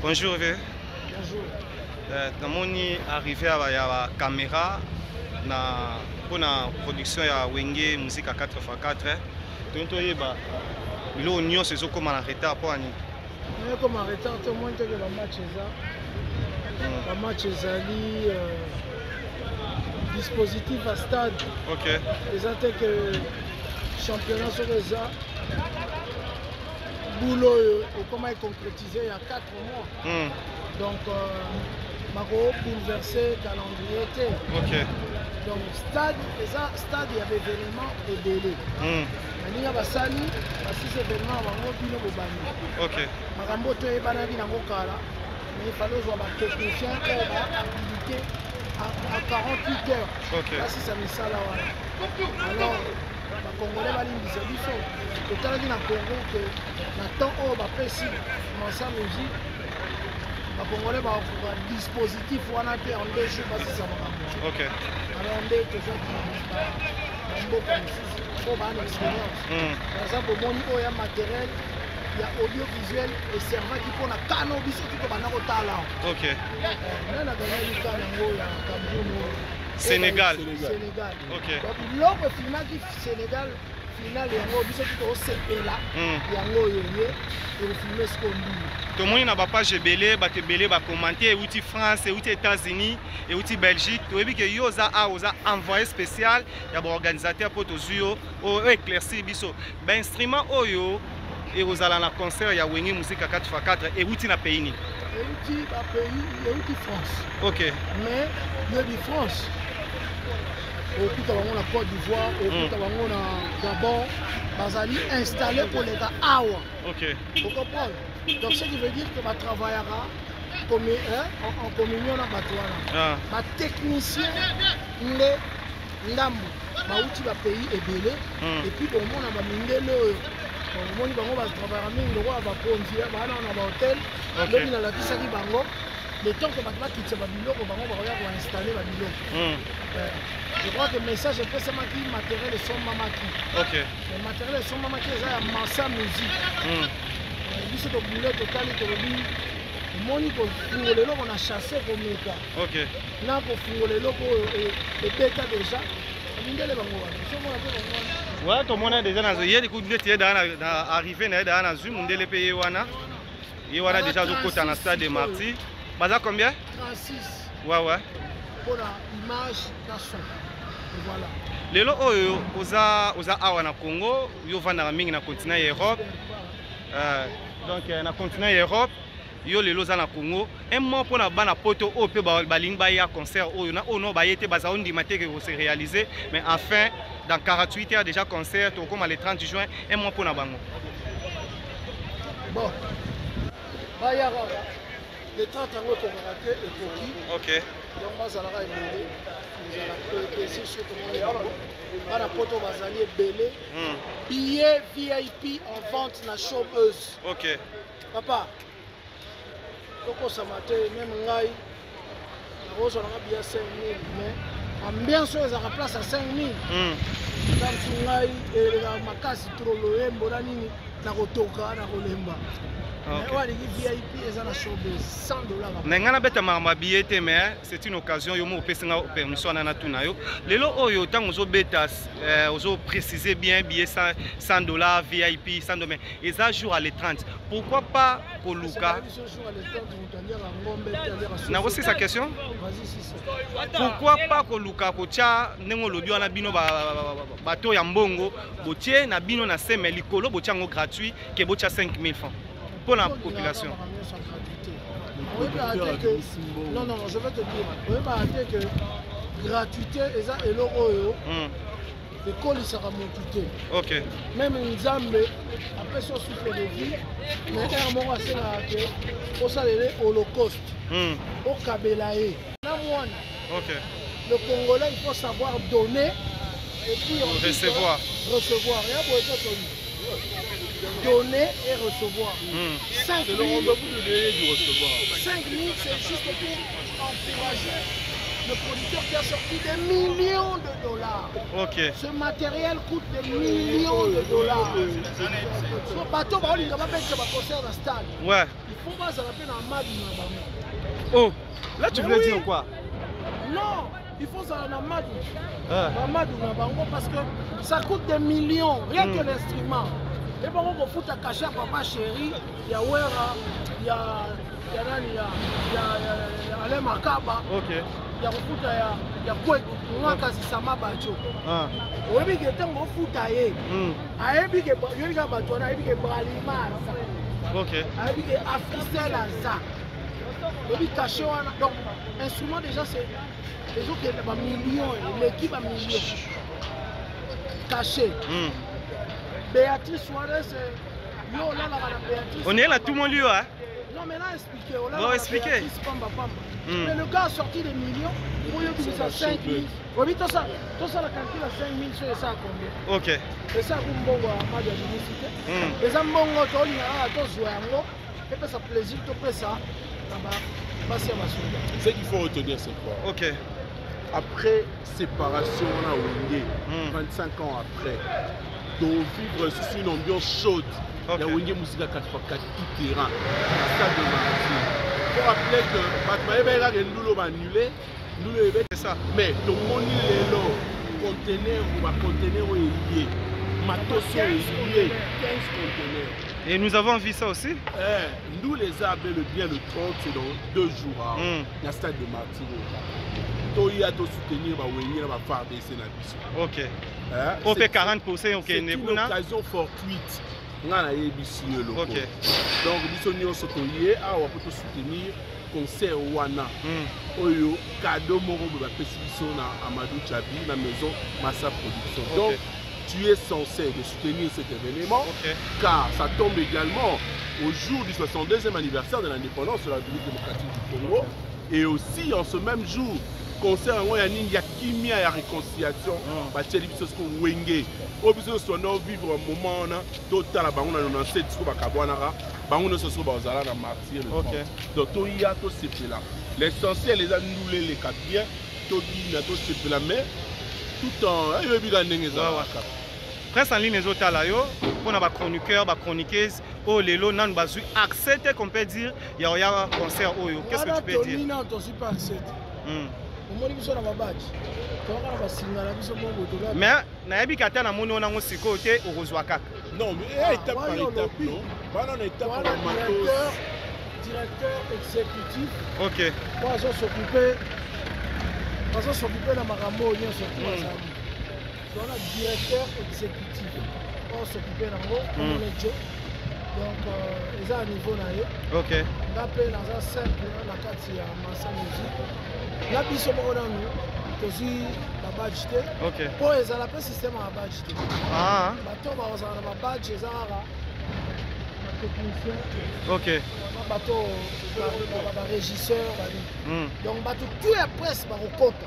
Bonjour vieux. Bonjour. Namoni arrivé ya ba caméra na mpona production ya Wenge Musica 4x4. Toyei toyeba biloko nyonso ezokóma na retard mpo ani? Ekoma retard te, omoni teke bamatch eza, bamatch ezali, dispositif ya stade eza te ke championnat soki eza boule oyo ekoma econcrétise ya 4 mois. Donc bako bouleverser calendrier te. Donc stade eza stade ya baévénement ebele. Baninga basali basisi événement na bango, bino bobandi. Makambo toyebanaki nango kala, mais il fallait ozwa batechnicien oyo bahabilité à 48 heures basisa misala wana. Alors bacongolais balimbisa biso, totalaki na Congo ke na temps oyo bapesi Mansa Musique, bacongolais bakokoka dispositif wana te en 2 jours basisa makambo. Alors nde tozwaki bamboka mosusu oyo baa na expérience. Par exemple, omoni oyo ya matériel ya audiovisuel eservaki mpona kano biso tuto banda kotala. Nde naganyaki kana yango ya Cameroun oyo. Sénégal. Sénégal. Biloko efilmaki Sénégal finale yango, biso tuto osepela yango oyo ye ekofilme siko ndulu. Tomoni na bapage ebele, bato ebele bacommenter, euti France, euti États-Unis, euti Belgique. Toyebi ke yo oza awa, oza envoyé spécial ya baorganisateur, mpo tozwi yo oyo éclaircir biso bainstrument oyo ekozala na concert ya Wenge Musica 4x4 euti na pays nini? Euti bapays, euti France. Mais yoyebi France, okuta bango na Côte d'Ivoire, okuta bango na Gabon, bazali installé koleka awa. Ocomprendre? Donc ce qui veut dire que batravaillaka en communion na bato wana. Batechnicien nde ndambo bauti bapays ebele. Et puis bomona bamindele oyo, omoni bango batravaillaka mingi lokola bakonzi bana na bahotel. Lobi nalakisaki bango, le temps que bato bakitisa babiloko, bango bakoya koinstalle babiloko. Je crois que message epesamaki, matériel esombamaki. Mais matériel esombamaki eza ya Mansa Musique. Biso tobule, totali, tolobi omoni kofungola eloko na chasse, komeka na kofungola eloko oyo ebeta déjà mindele bango wana, ozomona mpe bango wana. Ouais, tomona déjà na ye neti ye daa na arrivé na ye daa na zwi mundele mpe ye wana, ye wana déjà azokota na stade de Martyr. Baza combien? 36. Ouais. Mpona image na son, et voilà. Lelo oyo oza awa na Congo, yo ovandaka mingi na continent ya Europe. Donc na continent ya Europe, yo lelo oza na Congo. Un mot mpona bana poto oyo mpe balingi baya concert oyo, na oyo no baye te, baza ondima te ke kose réaliser, mais enfin dans 48 heures déjà concert, tokokoma le 30 juin. Un mot mpona bango. Bon, baya kaka le 30, yango ekokaka te, ekoki. Donc bazalaka ebele, ezala plaisir. So tomoni bango, bana poto bazali ebele. Billet VIP en vente na Showbuzz. Papa, tokosama te, même ngai nakozwa nanga billet 5000, mais ambiance oyo ezalaka place ya 5000, ntanso ngai elekaka makasi trop, loyembo na nini, nakotoka, nakolemba. Mais oyo alingi VIP eza na Showbuzz, 100 $. Na ngai nabeta makambo ya billet te, mais c'est une occasion yo moko opesi nga permission wana natuna yo. Lelo oyo ntango ozobeta, ozoprécise bien billet 100 $, VIP 100 $, mais eza jour à le 30, pourquoi pas koluka nakosisa question? Pourquoi pas koluka kotia ndenge olobi wana, bino bato ya mbongo botie na bino na se, mais likolo botia yango gratuit, ke botia 5000 francs mpo na population? Non, non, je vais te dire, oyebaka te que gratuité eza eloko oyo ekolisaka motu te. Même Nzambe apesi yo souffle de vie, mais heure moko asengaka ke osalele holocauste, okabela ye na mwana. Le Congolais, il faut savoir donner et puis ensuite recevoir. Recevoir ya boye te, toni donner et recevoir. 5 C'est le rendez-vous de donner et du recevoir. 5 000, c'est juste pour encourager. Le producteur qui a sorti des millions de dollars. Ok. Ce matériel coûte des millions de dollars. So bato baolinga babetisa baconcert na stade. Ouais. Il faut bazala mpe na madu na bango. Oh, là tu Mais voulais oui. dire quoi? Non, il faut zala na madu. Ah. Bamadu na bango parce que ça coûte des millions, rien que l'instrument. Et bango kofuta cachet ya papa chéri, ya Wera, ya ya nani ya ya ya, ya Alain Makaba. Ok. Ya kofuta ya ya kwetu ngaka sama bajo. Ah. Oyebi ke ntango ofuta ye. Ayebi ke yoyebi ka bato wana, ayebi ke Bralima aza. Ok. Ayebi ke Africell aza. Oyebi cachet wana. Donc instrument déjà c'est ezokende ba millions, eleki ba millions. Cachet. Béatrice Suarez, yo olalaka na Béatrice. On est là tout mon lieu, hein? Non, mais là, expliquez. On Bon, expliquez. Béatrice Pamba Pamba. Mais le gars a sorti des millions. Pour lui, il a 5 000. Oui, tout ça, le calcul à 5 000, c'est ça combien? Ok. Et ça, vous m'bongo à ma université. Et ça, m'bongo, tu as tout joué en Et puis ça plaisir, tu peux ça. Ce qu'il faut retenir, c'est quoi? Ok. Après séparation, on a Wenge, 25 ans après, donc vivre sous une ambiance chaude. Ok. Il y a Wenge Musica 4x4 tout terrain, stade de Martyrs. Il faut rappeler que Batmae Bera Ndulo va annuler, Ndulo est C'est ça. Mais tout le monde est là, conteneur ou pas conteneur est lié. Matos est lié, 15 conteneurs. Et nous avons vu ça aussi. Eh, nous les a bel et bien le 30, c'est dans 2 jours. Hein. Il y a stade de Martyrs. Toya to soutenir ba Wenge na ba FARDC na biso. Ok. Hein? OP 40%, ok, C'est une Nebuna. occasion fortuite. Nga na yebisi yo loko. Ok. Donc biso nyonso toye awa po to soutenir concert wana. Oyo cadeau moko boye bapesi biso na Amadou Chabi na maison Massa Production. Ok. Donc tu es censé de soutenir cet événement. Ok. Car ça tombe également au jour du 62e anniversaire de l'indépendance de la République démocratique du Congo. Et aussi en ce même jour, concert yango ya nini ya kimia ya réconciliation. Batieli biso siko Wenge. Oyo biso nyonso tobanda vivre moment wana, totala bango na 97 siko bakabwanaka, bango nyonso siko bazala na martyr le Ok. 30. Donc toya tosepela. L'essentiel eza ndule eleka bien, tobina tosepela, mais tout en oyebi kaka ndenge ezalaka. Presse en ligne ezotala yo mpona bachroniqueur, bachroniqueuse oyo lelo nanu bazwi accès te qu'on peut dire ya oya concert oyo. Qu'est-ce que tu peux dire? Wana tozwi pas accès te. Omoni biso na babaji toka na basinga na biso moko tola. Mais nayebi ka ata namoni wana ngo sikoyo te okozwa kaka. Non, mais eh, étape par wana étape, olobi. non? Bana na étape Wana na matos. directeur exécutif. Ok. Po azo s'occuper, azo s'occuper na makambo oyo nyonso tu azali. Wana directeur exécutif. Po s'occuper nango, komona Joe. Donc eza à niveau na ye. Ok. Nga mpe naza simple na kati ya Massa Musique. Na biso moko nanu tozwi babadge te. Ok. Po ezala mpe système ya babadge te. Ah. Bato bazala na babadge eza kaka batechnicien. Ok. Na bato barégisseur bani. Donc bato tout ya presse bakokota.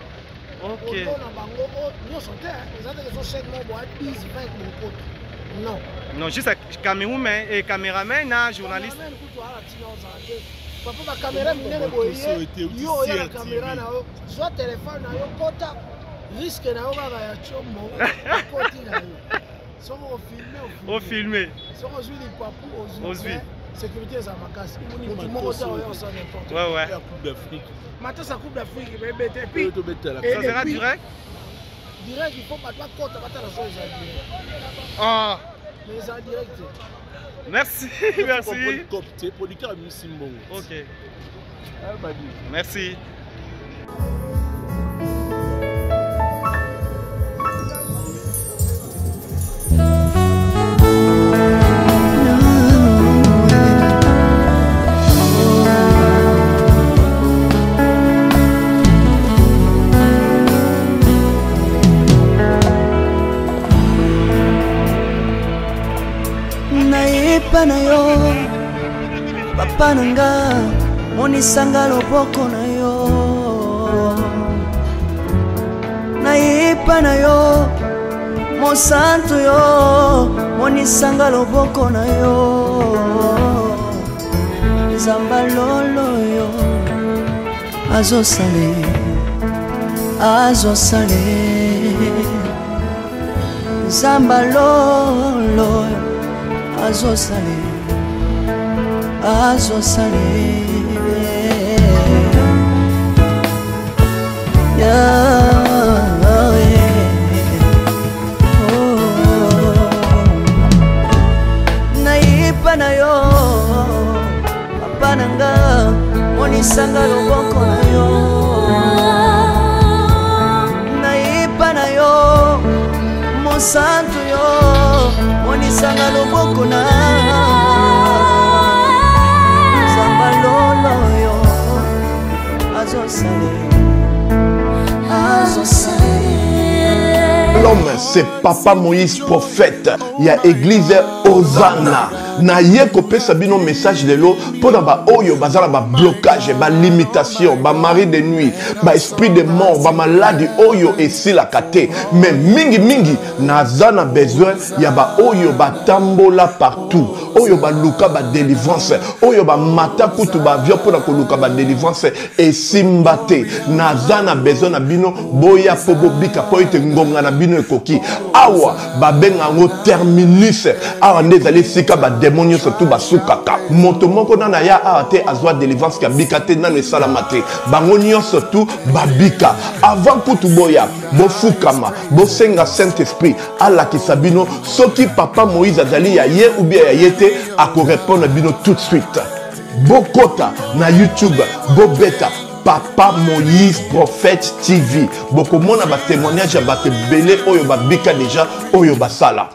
Ok. Oto na bango oyo nyonso te, hein. Eza te kezo chaque mois boya 10 20 bokota. Non. Non, juste caméraman et caméraman na journaliste. Cameraman kutu ala tina ozala te. Papa ba caméra minene boye ye, yo oya na caméra na yo, zwa téléphone na yo kota, risque na yo kaka ya tshombo, okoti na yo. Soki ofilme, O filmer. Soki ozwi lipapu, ozwi. Ozwi. Mais sécurité eza makasi. Motu moko te oya osala n'importe quoi. Ouais, ouais. La Coupe d'Afrique. Matos ya Coupe d'Afrique, mais bete. Et puis, Oyo tobetela. Et Ça sera puis- direct? Direct, il faut bato bakota batala so eza direct. Ah. Mais eza direct. Merci, merci. Copte, producteur ya Missy Mbongo. Ok. Ah, Badi. Merci. Nayepa na yo papa na nga, monisanga loboko na yo. Nayepa na yo mosantu yo, monisanga loboko na yo. Nzamba lolo yo azosale. Azosale nzamba lolo azosale azosale yeah. Oh. Nayipa na yo papa na nga monisanga loboko na yo nayipa na yo mosantu yo monisanga loboko na nzamba lolo yo azosale azosale. L'homme, c'est Papa Moïse prophète. Il y a église Hosanna. Na ye kopesa bino message lelo mpo na baoyo baza na bablocage, balimitation, bamari de nuit, baesprit de mort, bamaladi oyo esilaka te. Mais mingimingi naza na besoin ya baoyo batambola partout, oyo baluka badelivrance, oyo bamata kutu baavion mpo na koluka badelivrance esimba te. Naza na besoin na bino, boya mpo bobika, mpo ete ngonga na bino ekoki. Awa babenga yango terminus. Awa nde ezali esika bademo nyonso tu basukaka. Moto moko nano aya awa te azwa delivrance kabika te, nano esalama te. Bango nyonso tu babika. Avant kutu boya, bofukama, bosenga Saint Esprit alakisa bino soki Papa Moïse azali ya ye ou bien ya ye te. Akorépondre bino tout de suite. Bokota na YouTube, bobeta Papa Moïse Prophète TV, bokomona batémoignage ya bato ebele oyo babika deja, oyo basala.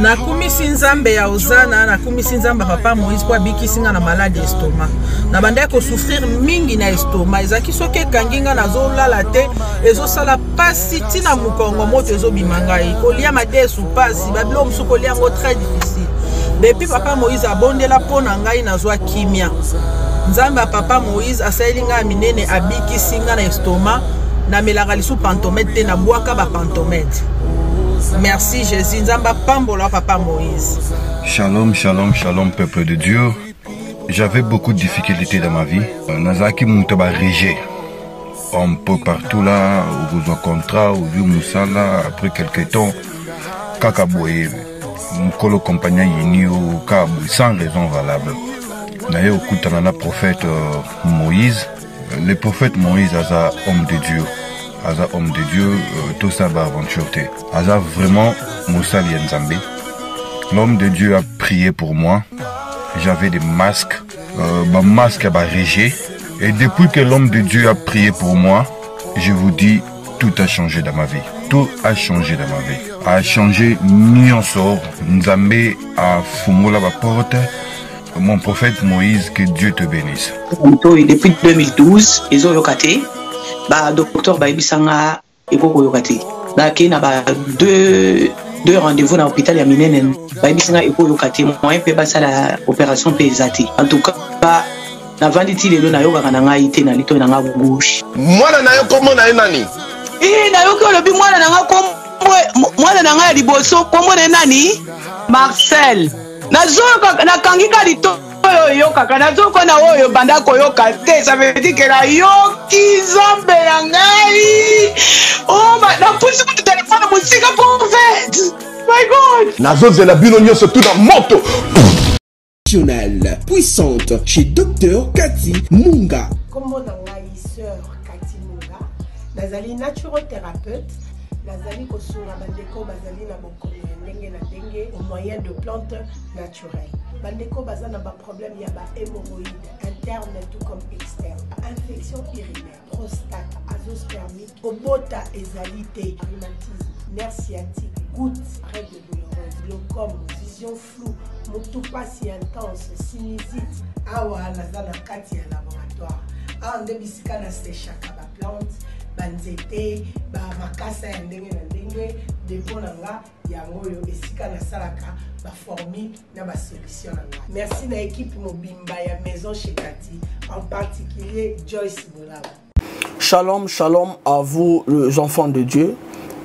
Nakumisi Nzambe ya Ozana, nakumisi Nzambe ya Papa Moïse mpo abikisi nga na maladi estomac. Nabandaki kosouffrir mingi na estomac, ezalaki soki ekangi nga nazolala te, ezosala pasi ntina mokongo, moto ezobima ngai, kolia madesu pasi, babiloko mosusu kolia yango très difficile. Depuis Papa Moïse abondela mpo na ngai, nazwa kimia. Nzambe ya Papa Moïse asaleli ngai ya minene, abikisi ngai na estomac. Namelaka lisu pantomètre te, nabwaka bapantomètre. Merci Jésus, Nzambe apambola Papa Moïse. Shalom, shalom, shalom, peuple de Dieu. J'avais beaucoup de difficultés dans ma vie. Nazalaki moto ba rejet un peu partout là, okozwa contrat, ozwi mosala, après quelque temps, kaka boye, mokolo compagnie ayini yo kaka boye, sans raison valable. Naye okutana na prophète Moïse. Le prophète Moïse aza homme de Dieu. Aza homme de Dieu, tosala ba aventure te. Aza vraiment mosali ya Nzambe. L'homme de Dieu a prié pour moi. J'avais des masques, ba masques ya ba rejet. Et depuis que l'homme de Dieu a prié pour moi, je vous dis, tout a changé dans ma vie. Tout a changé dans ma vie. A changé nyonso. Nzambe a fungola ba porte. Mon prophète Moïse, que Dieu te bénisse. Litoyi depuis 2012 ezoyoka te, ba docteur bayebisanga ekoki koyoka te. Nakei na ba deux rendez-vous na hôpital ya minene, bayebisi nga ekoyoka te, moyen mpe basala opération mpe eza te. En tout cas navandi ti lelo nayokaka na ngai te na litoi na nga gauche. Mwana na yo kombo na ye nani? Ee, nayoki olobi mwana na nga kombo, mwana na ngai ya liboso kombo na ye nani? Marcel. Nazoyoka, nakangi ka litoi oyo oyokaka, nazoyoka na oyo banda koyoka te. Ça veut dire que nayoki Nzambe na ngai. Oh, napusi kutu telefone mosika, prophète. My God. Nazozela bino nyonso tu na moto. Nationale puissante chez Dr Cathy Munga. Kombo na ngai sœur Cathy Munga, nazali naturothérapeute, nazali kosunga bandeko bazali na bokono ya ndenge na ndenge au moyen de plantes naturelles. Bandeko baza na ba problème ya ba hémorroïdes interne tout comme externe, infection urinaire, prostate, azoospermique, kobota ezali te, rhumatisme, nerf sciatique, goutte, règle douloureuse, glaucome, vision floue, motu pasi intense, sinusite. Awa naza na kati ya laboratoire, awa nde bisika nasechaka baplante, banzete, bamakasa ya ndenge na ndenge. Depo na nga yango oyo, esika nasalaka baformule na basolution na nga. Merci na équipe mobimba ya Maison chez Kati, en particulier Joyce Bolaba. Shalom, shalom à vous les enfants de Dieu.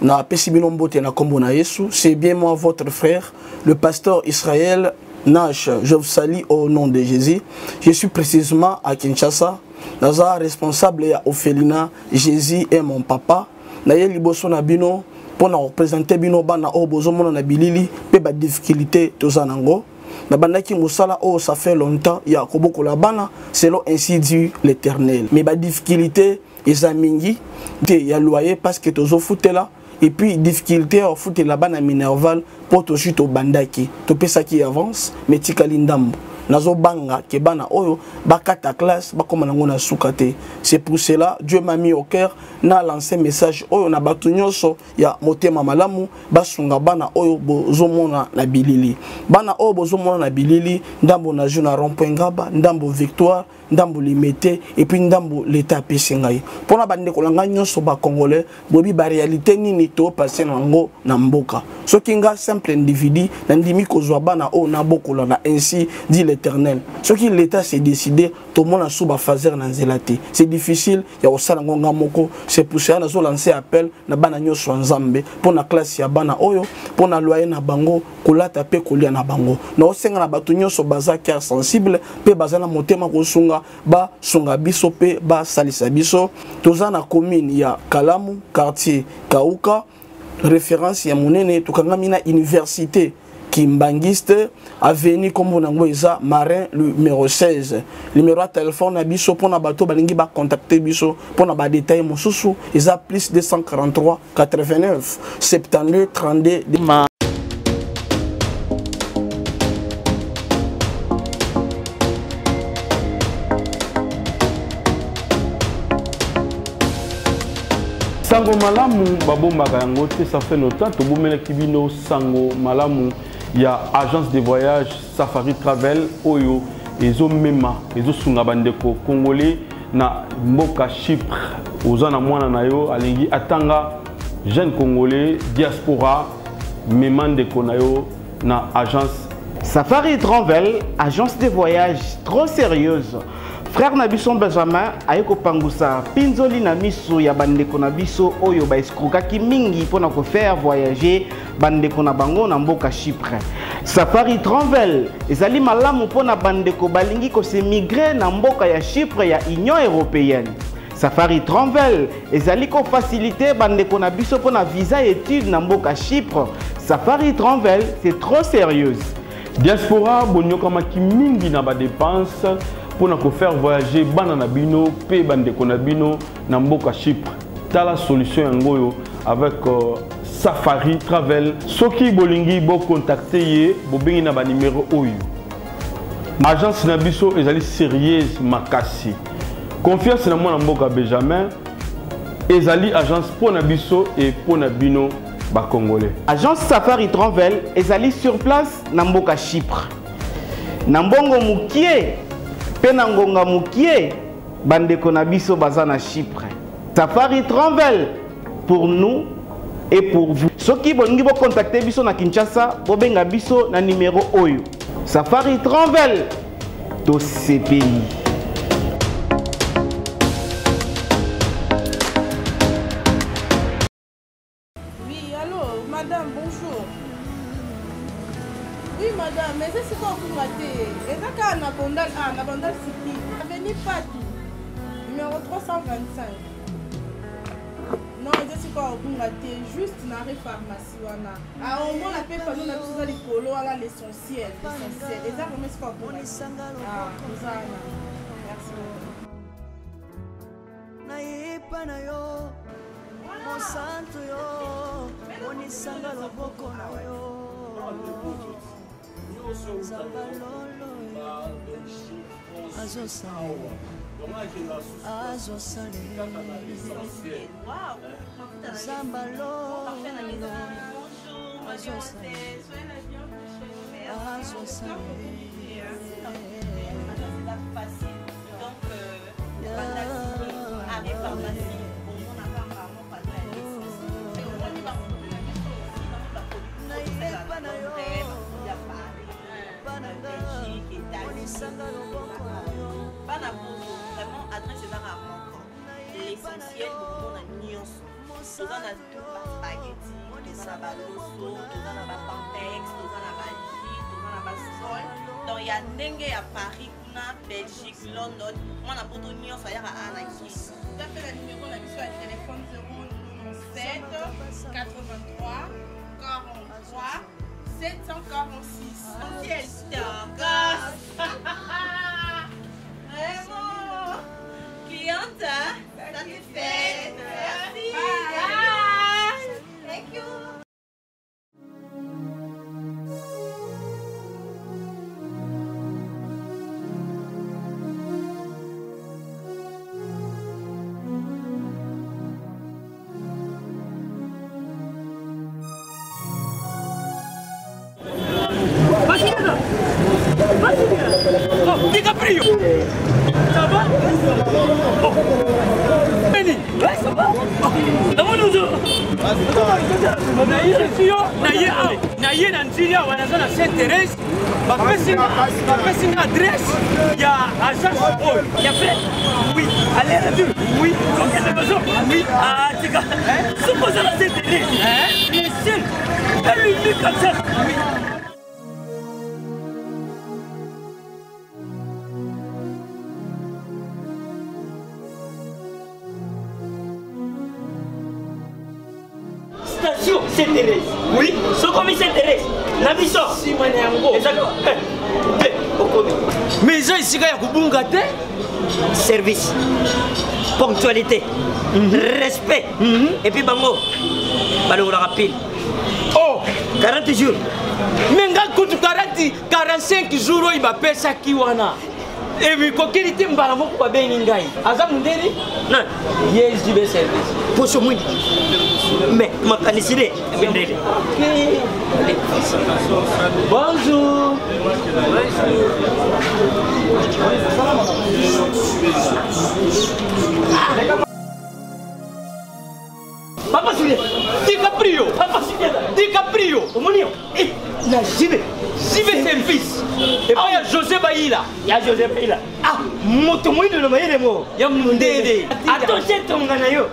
Na pesi bino mbote na kombo na Yesu. C'est bien moi, votre frère, le pasteur Israël Nash. Je vous salue au nom de Jésus. Je suis précisément à Kinshasa. Naza responsable ya orphelinat Jésus est mon papa. Naye liboso na bino mpo na kopresente bino bana oyo bozomona na bilili mpe badifficulté toza nango. Nabandaki mosala oyo ça fait longtemps ya kobokola bana selon ainsi dit l'Éternel. Mais badifficulté eza mingi te ya loyer parce que tozofutela et puis difficulté ya kofutela bana minerval mpo tozwi tobandaki topesaki avance mais tikali ndambo nazobanga ke bana oyo bakata classe bakóma nango na suka te. C'est pour cela Dieu m'a mis au cœur na lancer message oyo na bato nyonso ya motema malamu basunga bana oyo bozomona na bilili. Bana oyo bozomona na bilili, ndambo na jeu na rond-point Ngaba, ndambo Victoire, ndambo Limete et puis ndambo l'État apesi ngai. Mpona bandeko na ngai nyonso bacongolais, boyebi baréalité nini topase nango na mboka. Soki nga simple individu nandimi kozwa bana oyo nabokola na ainsi dit l'Éternel, soki l'État s'est décidé tomona su bafaser na nzela te, c'est difficile ya kosala yango nga moko. C'est pour cela nazolancer appel na bana nyonso ya Nzambe mpo na classe ya bana oyo, mpo na loyer na bango, kolata mpe kolia na bango. Naosenga na bato nyonso baza cœur sensible mpe baza na motema kosunga, basunga biso mpe basalisa biso. Toza na commune ya Kalamu, quartier Kauka, référence ya monene, tokangami na université Kimbanguiste, avenue kombo nango eza Marin numéro 16. Numéro ya téléphone na biso mpona bato balingi bacontacte biso mpona badetail mosusu eza plus 243 89 72 32. Ma Sango malamu babombaka yango te, ça fait longtemps tobomelaki bino sango malamu ya agence de voyage Safari Travel oyo ezomema ezosunga bandeko congolais na mboka Chypre. Oza na mwana na yo alingi atanga, jeune congolais diaspora, mema ndeko na yo na agence Safari Travel, agence de voyage trop sérieuse. Frère na biso Benjamin aye kopangusa pinzoli na miso ya bandeko na biso oyo baeskrokaki mingi mpona kofaire voyager bandeko na bango na mboka Chypre. Safari Travel ezali malamu mpona bandeko balingi kosemigre na mboka ya Chypre ya Union européenne. Safari Travel ezali kofacilite bandeko na biso mpona visa étude na mboka Chypre. Safari Travel, c'est trop sérieuse. Diaspora bonyokamaki mingi na badepense mpona kofaire voyager bana na bino mpe bandeko na bino na mboka Chypre. Tala solution yango oyo avec Safari Travel. Soki bolingi bocontacte ye, bobengi na banimero oyo. Agence na biso ezali sérieuse makasi. Confiance na mwana mboka Benjamin ezali agence mpo na biso e mpo na bino bacongolais. Agence Safari Travel ezali sur place na mboka Chypre. Na mbongo mokie mpe na ngonga mokie, bandeko na biso baza na Chypre. Safari Travel pour nous et pour vous. Soki bolingi bocontacte biso na Kinshasa, bobenga biso na numéro oyo. Safari Travel tosepeli. Oui, allô, madame, bonjour. Oui, madame, mais c'est quoi vous matez? Et ça, quand on a bandal, ah, on a bandal City. Avenue Patou, numéro 325. Non, je suis pas au matez, juste dans la pharmacie. Wana. Ah, au moins, la paix, nous, on a besoin de colo, voilà, l'essentiel, l'essentiel. Et ça, vraiment, c'est quoi vous matez? Ah, nous allons. Merci beaucoup. Nayepa na yo mosantu yo monisanga loboko na yo Nzamba lolo azosale azosale Nzamba lolo azosale azosale. Bana poto vraiment adresse ezaka moko l'essentiel bokomona nyonso. Toza na tout baspaghetti, toza na baloso, toza na bapampex, toza na bajus, toza na basol, donc ya ndenge ya Paris. kuna Belgique, London, mwana poto nyonso ayaka awa na Kin. Tout na numéro na biso ya téléphone 097 83 43 746. Tokos. Vraiment. Cliente satisfaite. Merci. Bye. Thank you. DiCaprio. Ça va? Oh. Benny. Ouais, ça va? Naye na nzili awa naza na Sainte Thérèse, bapesi nga adresse ya agence oyo ya fait. Oui, aller retour. Oui, okende besoin. Oui, ah tika soki oza na Sainte Thérèse, le seul et l'unique agence. Oui. Station Sainte-Thérèse. Oui. Sokomi Sainte-Thérèse. Na biso. Sima na yango. Ezali te okomi. Mais eza esika ya kobunga te. Service, ponctualité, respect. Et puis bango balongolaka pile. Oh, 40 jours. Mais nga kutu 40 45 jours oyo bapesaki wana. Emikokeli te mbala moko babengi ngai. Aza mundeli? Nani? Ye JB service. Poso mwindi. Mais makanisi nde mindele. Bonjour. Papa Julien. DiCaprio. Papa Julien. DiCaprio. Omoni yo. Eh, na JB. JB service. Epai ya José Bayila. Ya José Bayila. Ah, moto moyindo na mayele mo. Ya mundele. Attention tonga na yo.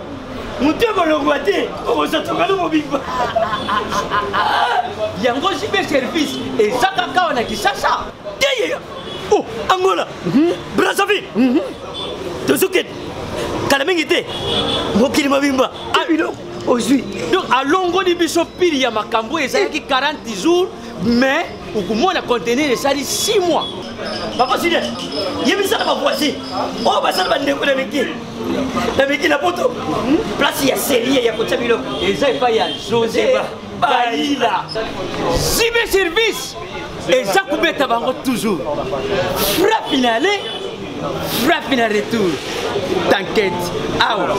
Moto ekolongwa te, okozwa tonga no mobimba. Yango JB service eza kaka awa na Kinshasa. Te ye. Oh, Angola. Brazzaville. Tozokende. Kala mingi te. Mokili mobimba. Ah, biloko ozwi. Donc alongoli biso pili ya makambo ezalaki 40 jours, mais okomona conteneur esali 6 mois. Papa Julien, yebisa na bavoisin oyo basala bandeko na miki na miki na poto, place ya serie ya kotia biloko eza epai ya José Bayila. JB service eza kobeta bango toujours frappe na aller, frappe na retour. T'inquiète, awa.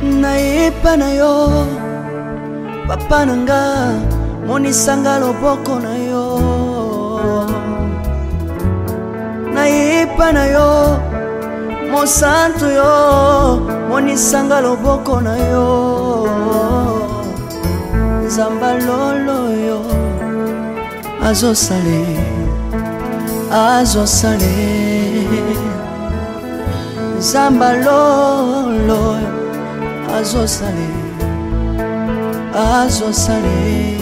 Nayepa na yo papa na nga, monisanga loboko na yo. Nayepa na yo mosantu yo, monisanga loboko na yo. Nzamba lolo yo azosale, azosale. Nzamba lolo azosale, azosale.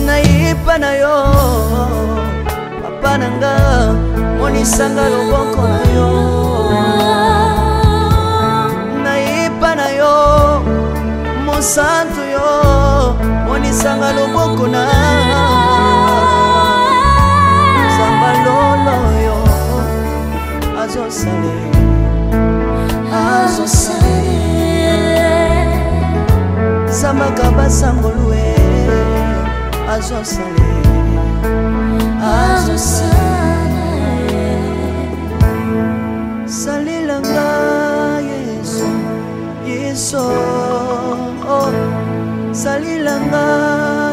Nayepa na yo papa na nga, monisanga loboko na yo. Nayepa na yo mosantu yo, monisanga loboko na nzamba lolo yo azosale, azosale. Zambaka basangolue azosale, azosale. Salelanga Yesu, Yesu, oh. Salelanga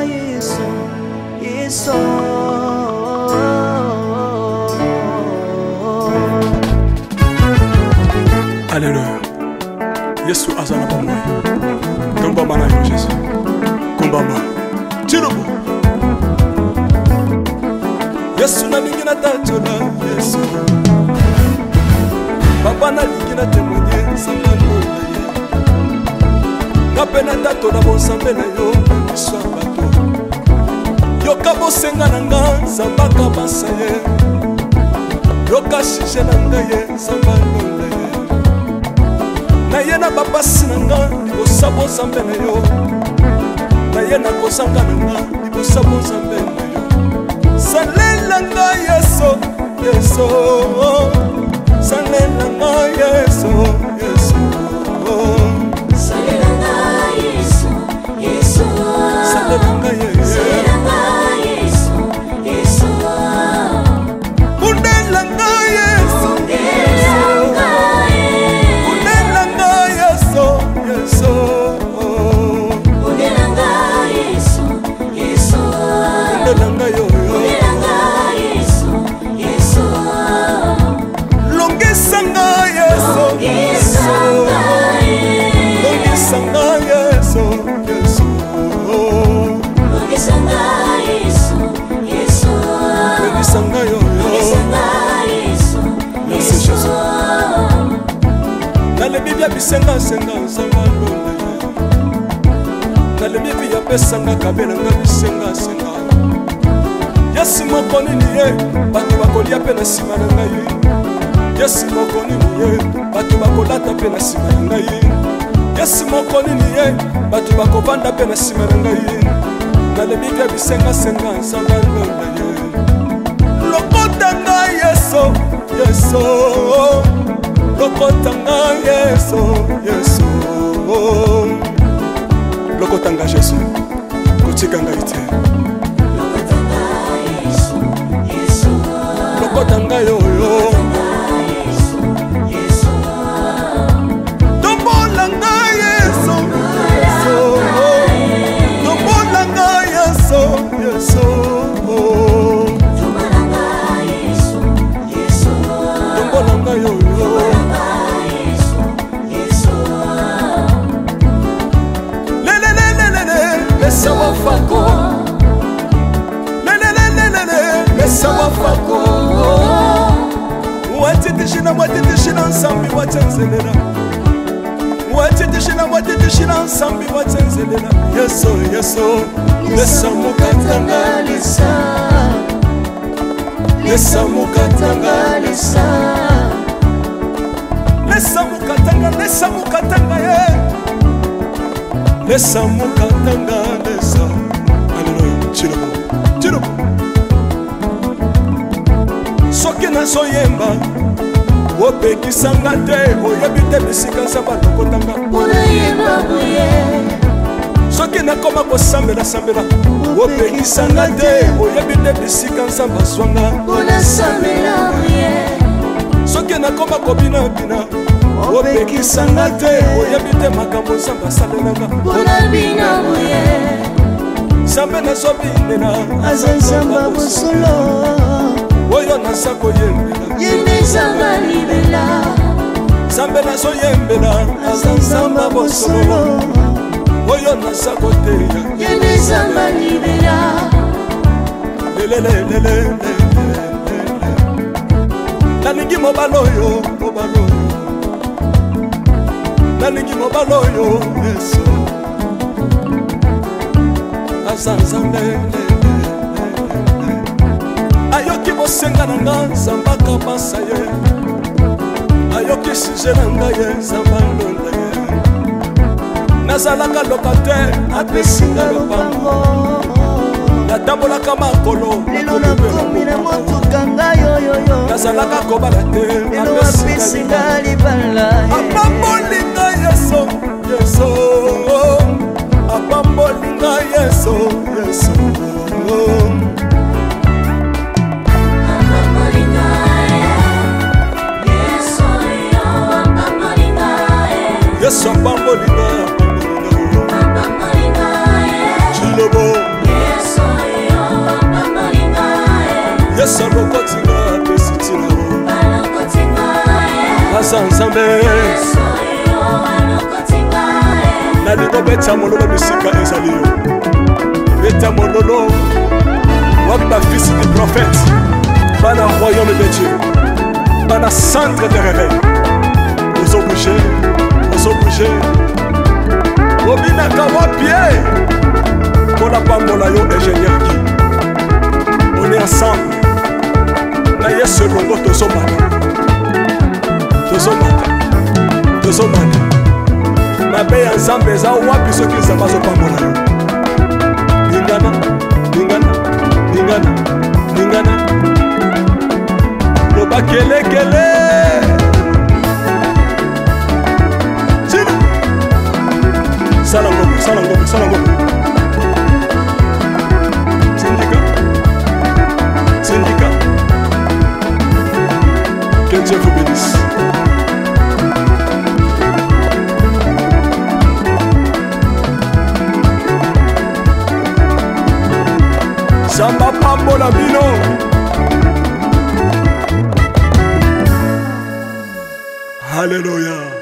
Yesu. Yesu. Alleluya. Yesu aza na bomoi. Tombama na yo Jésus. Kumbama. Tilobo. Yesu nalingi natatola Yesu. Papa nalingi na témoigner nzambe alola ye. Nga mpe natatola bonzambe na yo na miso ya bato. Yoka bosenga na nga nzambe akabasa ye. Yoka sujet na ngai ye nzambe alola ye. Naye na bapasi na nga libosa bonzambe na yo. Naye na kozanga na nga libosa bonzambe na yo. Salela nga Yesu, Yesu. Salela nga Yesu, Yesu. Salela nga Yesu, Yesu. Salela nga Yesu. Salela nga Yesu, Yesu. Bundela nga Yesu. Bundela nga Yesu. Bundela nga Yesu, Yesu. Bundela nga Yesu, Yesu. Bundela nga yo, yo. Bundela nga Yesu, Yesu. Longisa nga Yesu. Longisa nga Yesu. Longisa nga Yesu, Yesu. Longisa nga Yesu, Yesu. Longisa nga yo, yo. Longisa nga Yesu, Merci Yesu. Jésus. Nalebi bia bisengasenga nzambe alola ye. Nalebi bi apesanga kabelanga bisengasenga. Yesu moko nini ye bato bakolia mpe na nsima na ngai. Yesu moko nini ye bato bakolata mpe na nsima na ngai. Yesu moko nini ye bato bakovanda mpe na nsima na ngai. Nalebi bia bisengasenga nzambe alola ye. Lokota ngai Yesu, Yesu. Lokota ngai Yesu, Yesu. Lokota ngai Jésus, kotika ngai te. Lokota ngai oyo. Tombola ngai Yesu, Yesu. Tombola ngai Yesu, Yesu. Tombola ngai oyo. Lelelelelele, lesa wafako. Lelelelelele, lesa wafako. Watitishina, watitishina nsambi watsenzelela. Watitishina, watitishina nsambi watsenzelela. Yesu, Yesu, lesa mukatanga lesa. Lesa mukatanga lesa. Lesa mukatanga, lesa mukatanga ye. Lesa mukatanga lesa. Alléluia. Tshilombo, Tshilombo. Soki nazoyemba opekisanga te, oyebi te bisika nzambe alokotanga. Soki nakoma kosambela-sambela opekisanga te, oyebi te bisika nzambe azwanga. Soki nakoma kobinabina opekisanga te, oyebi te makambo nzambe asalelanga. Nzambe nazobinela Aza Nzambe ya bosolo. Oyo naza koyembela Ye nde Nzambe ya libela. Nzambe nazoyembela aza Nzambe ya bosolo. Oyo naza koteya Ye nde Nzambe ya libela. Lelelelelele. Nalingi mobali oyo, mobali oyo. Nalingi mobali oyo Yesu aza Nzambe. Ayoki bosenga na nga nzambe akabasa ye. Ayoki sujet na ngai ye nzambe alola ye. Nazalaka locataire, apesi nga lopango. Natambolaka makolo, Lelo nakomi na motuka ngai oyoyo. Nazalaka kobala te, Lelo apesi nga libala. Apamboli ngai Yesu, Yesu. Apamboli ngai Yesu, Yesu. Yesu apamboli ngai, apamboli ngai. Tshilombo. Yesu alokoti nga apesi ntina. Aza Nzambe. Nalingi obeta mololo bisika ezali yo. Beta mololo. Wapi bafils du prophète, bana royaume de Dieu, bana centre de réveil? Ozobouge, ozobouge, obinaka wapi ye? Mpona pambola yo, ingénieur Guy. On est ensemble na Yesu elongo. Tozomata, tozomata, tozomata. Mabe ya Nzambe eza wapi soki Nzambe azopambola yo? Lingana, lingana, lingana, lingana, loba kelekele. Tina sala ngombe, sala ngombe, sala ngombe. Sindika, sindika. Que Dieu vous bénisse. Nzambe apambola bino. Halleluya.